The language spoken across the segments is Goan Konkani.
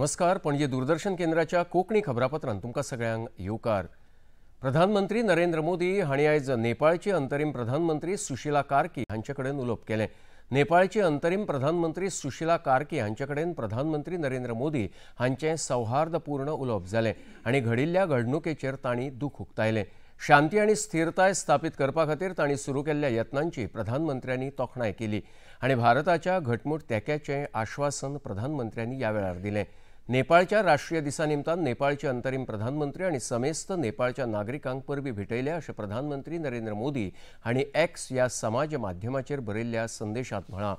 नमस्कार, पणजे दूरदर्शन केंद्राच्या कोंकणी खबरापत्रांत तुमकां सगळ्यांक येवकार। प्रधानमंत्री नरेंद्र मोदी हांणी आयज नेपाळचे अंतरीम प्रधानमंत्री सुशीला कार्की हांचे कडेन उलोवप केलें। नेपाळचे अंतरीम प्रधानमंत्री सुशीला कार्की हांचे कडेन प्रधानमंत्री नरेंद्र मोदी हांचें सौहार्दपूर्ण उलोवप जालें आनी घडिल्ल्या घडणुकेचेर तांणी दूख उक्तायलें। शांती आनी स्थिरताय स्थापित करपा खातीर तांणी सुरू केल्ल्या यत्नांची प्रधानमंत्र्यांनी तोखणाय केली आनी भारताच्या घटमूट तेंक्याचें आश्वासन प्रधानमंत्र्यांनी ह्या वेळार दिलें। नेपाळच्या राष्ट्रीय दिसा निमतान नेपाळचे अंतरीम प्रधानमंत्री आनी समेस्त नेपाळच्या नागरिकांक परबीं भेटयल्या अशें प्रधानमंत्री नरेंद्र मोदी हांणी एक्स ह्या समाज माध्यमाचेर बरयल्ल्या संदेशांत म्हळां।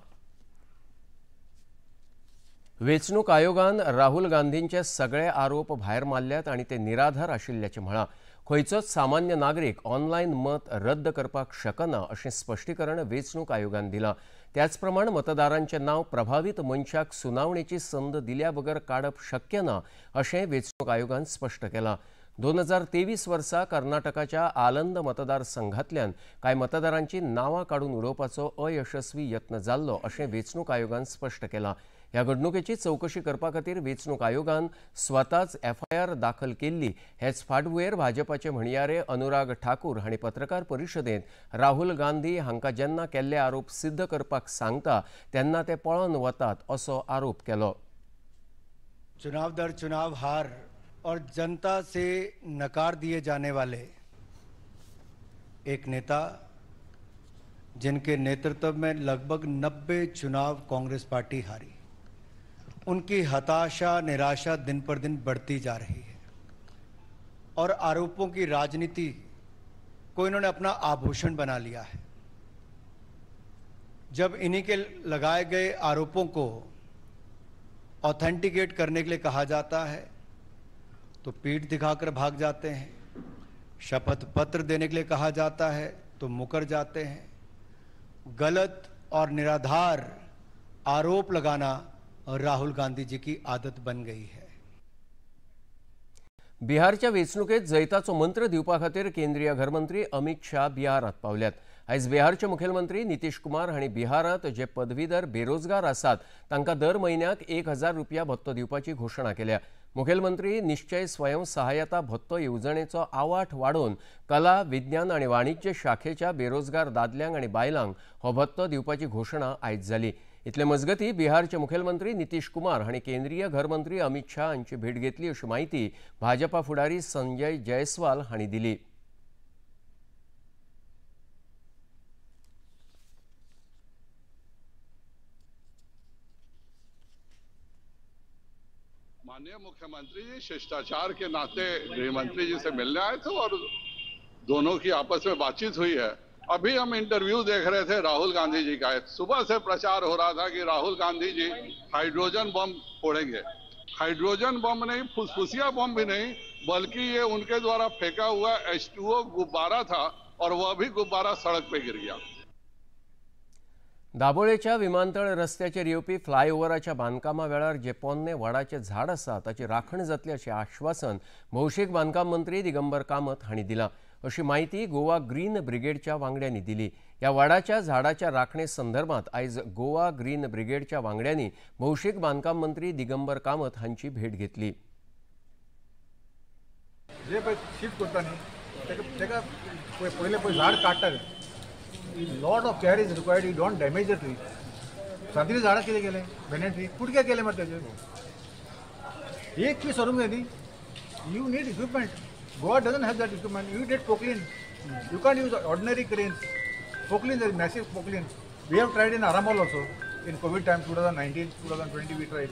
वेंचणूक आयोगान राहुल गांधींचे सगळे आरोप भायर मारल्यात आनी ते निराधार आशिल्ल्याचें म्हळां। खंयचोच सामान्य नागरीक ऑनलायन मत रद्द करपाक शकना अशें स्पश्टीकरण वेंचणूक आयोगान दिलां। त्याच प्रमाण मतदारांचें नांव प्रभावीत मनशाक सुनावणेची संद दिल्या बगर काडप शक्य ना अशें वेंचणूक आयोगान स्पश्ट केलां। 2023 वर्सा कर्नाटकाच्या आलंद मतदारसंघांतल्यान कांय मतदारांची नांवां काडून उडोवपाचो अयशस्वी यत्न जाल्लो अशें वेंचणूक आयोगान स्पश्ट केलां। ह्या घडणुकेची चवकशी करपा खातीर वेंचणूक आयोगान स्वताच एफआयआर दाखल केल्ली। हेच फाटभुंयेर भाजपाचे म्हणयारे अनुराग ठाकूर हांणी पत्रकार परिशदेंत राहुल गांधी हांकां जेन्ना केल्ले आरोप सिद्ध करपाक सांगता तेन्ना ते पळोवन वतात असो आरोप केलो। चुनाव दर चुनाव हार और जनता से नकार दिए जाने वाले एक नेता, जिनके नेतृत्व में लगभग 90 चुनाव कांग्रेस पार्टी हारी, उनकी हताशा निराशा दिन पर दिन बढ़ती जा रही है और आरोपों की राजनीति को इन्होंने अपना आभूषण बना लिया है। जब इन्हीं के लगाए गए आरोपों को ऑथेंटिकेट करने के लिए कहा जाता है तो पीठ दिखाकर भाग जाते हैं, शपथ पत्र देने के लिए कहा जाता है तो मुकर जाते हैं। गलत और निराधार आरोप लगाना और राहुल गांधी जी की आदत बन गई है। बिहारच्या वेंचणुकेत जैताचो मंत्र दिवपा खातीर केंद्रीय घरमंत्री अमित शाह बिहारात पावल्यात। आयज बिहारचे मुखेलमंत्री नितीश कुमार हांणी बिहारात जे पदवीधर बेरोजगार आसात तांकां दर म्हयन्याक 1000 रुपया भत्तो दिवपाची घोशणा केल्या। मुखेलमंत्री निश्चय स्वयं सहायता भत्तो येवजणेचो आवाठ वाडोवन कला, विज्ञान आनी वाणिज्य शाखेच्या बेरोजगार दादल्यांक आनी बायलांक हो भत्तो दिवपाची घोशणा आयज जाली। इतले मजगती बिहारचे मुखेलमंत्री नितीश कुमार हांणी केंद्रीय घरमंत्री अमित शाह हांची भेट घेतली अशी माहिती भाजपा फुडारी संजय जयस्वाल हांणी दिली। माननीय मुख्यमंत्री जी शिष्टाचार के नाते गृह मंत्री जी से मिलने आए थे और दोनों की आपस में बातचीत हुई है। अभी हम इंटरव्यू देख रहे थे राहुल गांधी जी का। सुबह से प्रचार हो रहा था कि Rahul Gandhi ji hydrogen bomb फोड़ेंगे। Hydrogen bomb नहीं, फुसफुसिया बम भी नहीं, बल्कि ये उनके द्वारा फेंका हुआ H2O गुब्बारा था और वह भी गुब्बारा सड़क पे गिर गया। दाबोळेच्या विमानतळ रस्त्याचेर येवपी फ्लायओव्हराच्या बांदकामा वेळार जे पोन्ने वडाचें झाड आसा ताची राखण जातली अशें आश्वासन भौशीक बांदकाम मंत्री दिगंबर कामत हांणी दिलां। अशी माहिती गोवा ग्रीन ब्रिगेडच्या वांगड्यांनी दिली। ह्या वडाच्या झाडाच्या राखणे संदर्भात आयज गोवा ग्रीन ब्रिगेडच्या वांगड्यांनी भौशीक बांदकाम मंत्री दिगंबर कामत हांची भेट घेतली। जे पळय शिफ्ट करता न्ही ताका पयलें पळय झाड काडटा। Lot of care is required. You don't damage the tree. सांतिरी झाडां कितें केलें, बेनेट ट्री कुडके केले मरे तेजे एक ट्री सरूंक जाय न्ही। You need equipment. Goa doesn't have that equipment. You need Poclain. You can't use ordinary cranes. Poclain is massive Poclain. We have tried in Arambol also. In COVID time, 2019, 2020 we tried.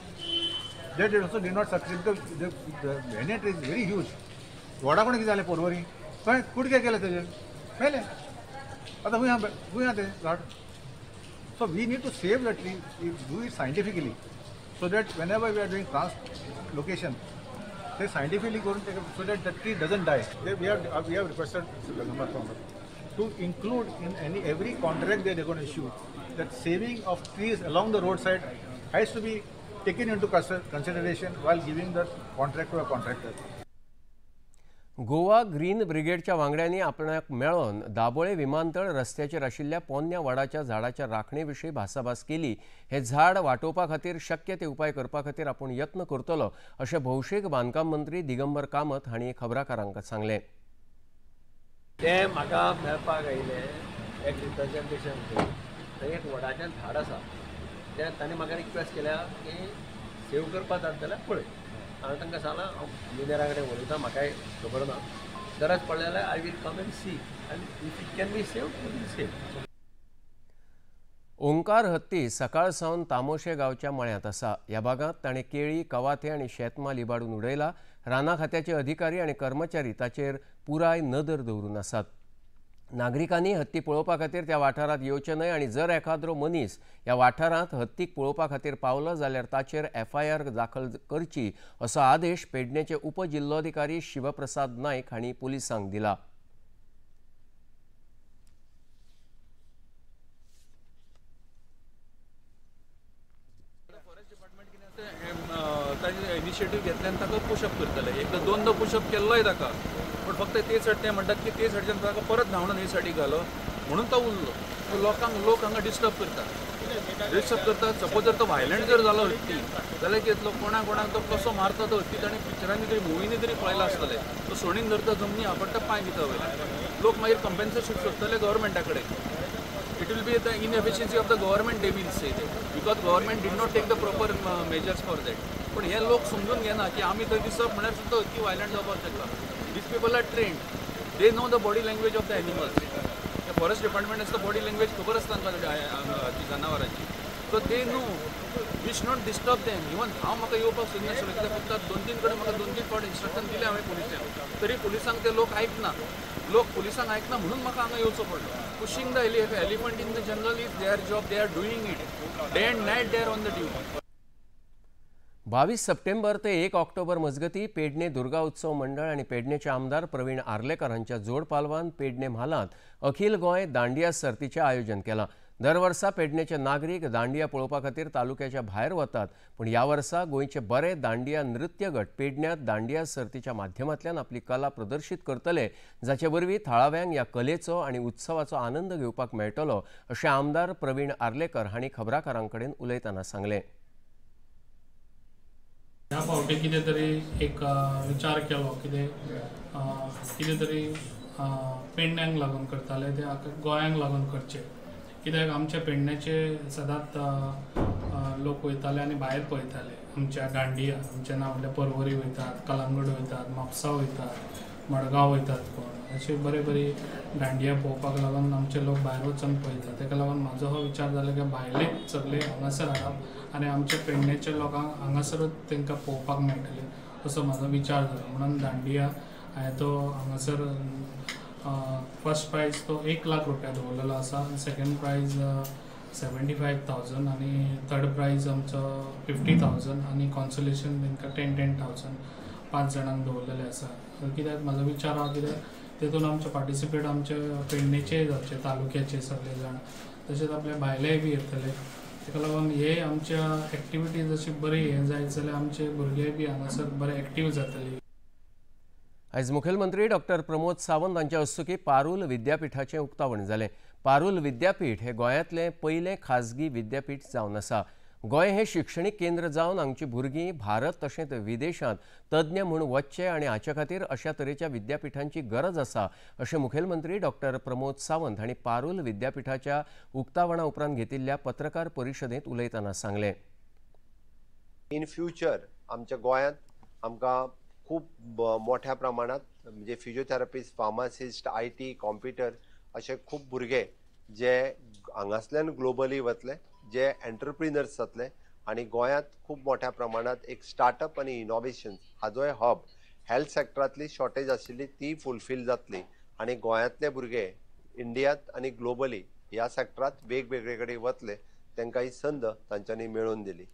That it also did not succeed because the banyan tree is very huge. वडा कोण कितें जालें पोरवरी खंय कुडके केले तेजे मेले। आतां खंय आहा तें झाड। So we need to save the tree, do it scientifically so that whenever we are doing translocation ते सायंटिफिकली करून so that the tree doesn't die. We have requested to include in every contract they are going to issue that saving of trees along the roadside has to be taken into consideration while giving the contract to a contractor. Goa green ब्रिगेडच्या वांगड्यांनी आपणाक मेळोवन दाबोळे विमानतळ रस्त्याचेर आशिल्ल्या पोन्न्या वडाच्या झाडाच्या राखणे विशीं भासाभास केली. हे झाड वाटोवपा खातीर शक्य ते उपाय करपा खातीर आपूण यत्न करतलो अशें भौशीक बांदकाम मंत्री दिगंबर कामत हांणी खबराकारांक सांगलें. ते म्हाका मेळपाक आयले एक रिप्रेझेंटेशन करून थंय एक वडाचें झाड आसा तें तांणी म्हाका रिक्वेस्ट केल्या की सेव करपाक जाता जाल्यार पळय. हांवें तांकां सांगलां हांव इंजिनियरा कडेन उलयतां, म्हाकाय खबर ना, गरज पडलें जाल्यार I will come and see and if it can be save will save. Omkar हत्ती सकाळ सावन तामोशे गांवच्या मळ्यांत आसा. ह्या भागांत ताणें केळी, कवाथे आनी शेतमाल इबाडून उडयला. राना खात्याचे अधिकारी आनी कर्मचारी ताचेर पुराय नदर दवरून आसात. नागरिकांनी हत्ती पळोवपा खातीर त्या वाठारांत येवचें न्हय आनी जर एखाद्रो मनीस ह्या वाठारांत हत्तीक पळोवपा खातीर पावलो जाल्यार ताचेर एफआयआर दाखल करची असो आदेश पेडणेचे उपजिल्लोधिकारी शिवप्रसाद नायक हांणी पुलिसांक दिला. ताजें इनिशिएटीव घेतले आनी ताका पुशअप करतले. एकदां दोनदां पुशअप केल्लोय ताका, पूण फक्त ते सायड ते म्हणटात की ते सायडच्यान ताका परत धांवडून हे सायडीक घालो म्हणून तो उरलो. लोकांक लोक हांगा डिस्टर्ब करता, डिस्टर्ब करता. सपोज जर तो व्हायलंट जर जालो हत्ती जाल्यार कितें जातलो, कोणा कोणाक तो कसो मारता तो हत्ती ताणें पिक्चरांनी तरी मुवींनी तरी पळयला आसतलें. तो सोणीन धरता, जमनी आपडटा, पांय दिता वयल्यान. लोक मागीर कंपेन्सेशन सोदतले गव्हर्मेंटा कडेन. It will be the inefficiency of the government, they will say that, because government did not take the proper measures for that. पण हे लोक समजून घेना की आमी थंय दिसप म्हळ्यार सुद्दां हत्ती व्हायलंट जावपाक शकता. These people are trained, they know the body language of the animals. Forest department आसता, बॉडी लँग्वेज खबर आसता तांकां जनावरांची. So they know we should not disturb them. Even हांव म्हाका येवपाक सोदनाशिल्लो कित्याक फक्त दोन तीन कडेन म्हाका दोन तीन फावट इन्स्ट्रक्शन दिलें हांवें पुलिसांक, तरी पुलिसांक ते लोक आयकना. लोक पुलिसांक आयकना म्हणून म्हाका हांगा येवचो पडलो. Pushing the elephant in the jungle is their job, they are doing it day and night, they are on the duty. 22 September ते 1 ऑक्टोबर मजगती पेडणे दुर्गा उत्सव मंडळ आनी पेडणेचे आमदार प्रवीण आर्लेकर हांच्या जोड पालवान पेडणे म्हालांत अखिल गोंय दांडिया सर्तीचें आयोजन केलां. दर वर्सा पेडणेचे नागरीक दांडिया पळोवपा खातीर तालुक्याच्या भायर वतात, पूण ह्या वर्सा गोंयचे बरे दांडिया नृत्य गट पेडण्यांत दांडिया सर्तीच्या माध्यमांतल्यान आपली कला प्रदर्शीत करतले, जाचे वरवीं थळाव्यांक ह्या कलेचो आनी उत्सवाचो आनंद घेवपाक मेळटलो अशें आमदार प्रवीण आर्लेकर हांणी खबराकारां कडेन उलयतना सांगलें. ह्या फावटी कितें तरी एक विचार केलो, कितें कितें तरी पेडण्यांक लागून करताले ते गोंयांक लागून करचें, कित्याक आमच्या पेडण्याचे सदांच लोक वयताले आनी भायर पळयताले. आमच्या दांडिया, आमच्या ना म्हणल्यार पर्वरी वयतात, कलांगूट वयतात, म्हापसा वयतात, मडगांव वयतात, कोण अशे बरे बरी दांडिया पळोवपाक लागून आमचे लोक भायर वचून पळयतात. ताका लागून म्हाजो हो विचार जालो की भायले सगळे हांगासर हाडप आनी आमच्या पेडण्याच्या लोकांक हांगासरूच तांकां पळोवपाक मेळटलें असो म्हाजो विचार जालो. म्हणून दांडिया हांवें तो हांगासर फर्स्ट प्रायज तो 1 लाख रुपया दवरलेलो आसा, सेकंड प्रायज 75,000 आनी थर्ड प्रायज आमचो 50,000 आनी कॉन्सोलेशन तांकां 10,000 5 जाणांक दवरलेलें आसा. कित्याक म्हाजो विचार आहा कित्याक तेतून आमचे पार्टिसिपेट आमचे पेडणेचे जावचे, तालुक्याचे सगळे जाण, तशेंच आपले भायलेय बी येतले. ताका लागून हे आमच्या एक्टिविटीज अशी बरी हें जायत जाल्यार आमचे भुरगे बी हांगासर बरे एक्टीव जातले. आयज मुखेलमंत्री डॉक्टर प्रमोद सावंत हांच्या हस्तुकीं पारूल विद्यापीठाचें उक्तावण जालें. पारूल विद्यापीठ हे गोंयांतलें पयलें खाजगी विद्यापीठ जावन आसा. गोंय हें शिक्षणीक केंद्र जावन हांगची भुरगीं भारत तशेंच विदेशांत तज्ञ म्हूण वचचे आनी हाचे खातीर अशा तरेच्या विद्यापीठांची गरज आसा अशें मुखेलमंत्री डॉक्टर प्रमोद सावंत हांणी पारूल विद्यापीठाच्या उक्तावणा उपरांत घेतिल्ल्या पत्रकार परिशदेंत उलयतना सांगलें. इन फ्युचर आमच्या गोंयांत आमकां खूब मोठ्या प्रमाणात म्हणजे physiotherapist, pharmacist, I T, computer अशे खूब भुरगे जे हांगासल्यान ग्लोबली वतले, जे एंटरप्रिनर्स जातले आनी गोंयांत खूब मोठ्या प्रमाणात एक स्टार्टअप आनी इनोवेशन हाजोय हब, हेल्थ सेक्टरांतली शॉर्टेज आशिल्ली ती फुलफील जातली आनी गोंयांतले भुरगे इंडियांत आनी ग्लोबली ह्या सेक्टरांत वेगवेगळे कडेन वतले, तांकां ही संद तांच्यांनी मेळोवन दिली.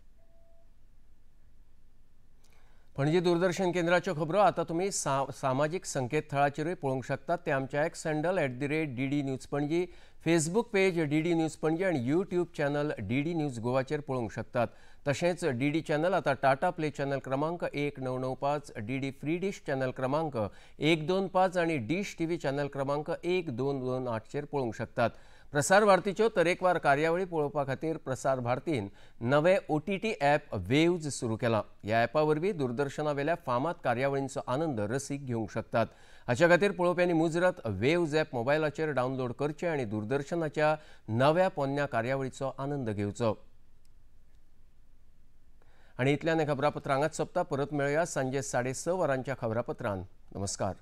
पणजी दूरदर्शन केंद्राच्यो खबरो आतां तुमी सामाजीक संकेतथळाचेरूय पळोवंक शकतात. ते आमच्या X handle @DD News Panaji, Facebook page DD News Panaji आनी यूट्यूब चॅनल DD news गोवाचेर पळोवंक शकतात. तशेंच DD channel आतां टाटा प्ले चॅनल क्रमांक 1995, DD free dish channel क्रमांक 125 आनी डिश TV channel क्रमांक 1228चेर पळोवंक शकतात. प्रसार भारतीच्यो तरेकवार कार्यावळी पळोवपा खातीर प्रसार भारतीन नवे OTT app waves सुरू केला. ह्या ॲपा वरवीं दूरदर्शनावेल्या फामाद कार्यावळींचो आनंद रसीक घेवंक शकतात. हाच्या खातीर पळोवप्यांनी मुजरत वेव्ज ॲप मोबायलाचेर डावनलोड करचें आनी दूरदर्शनाच्या नव्या पोन्न्या कार्यावळीचो आनंद घेवचो. आनी इतल्यान खबरापत्र हांगाच सोंपता. परत मेळया सांजे 6:30 वरांच्या खबरापत्रान. नमस्कार.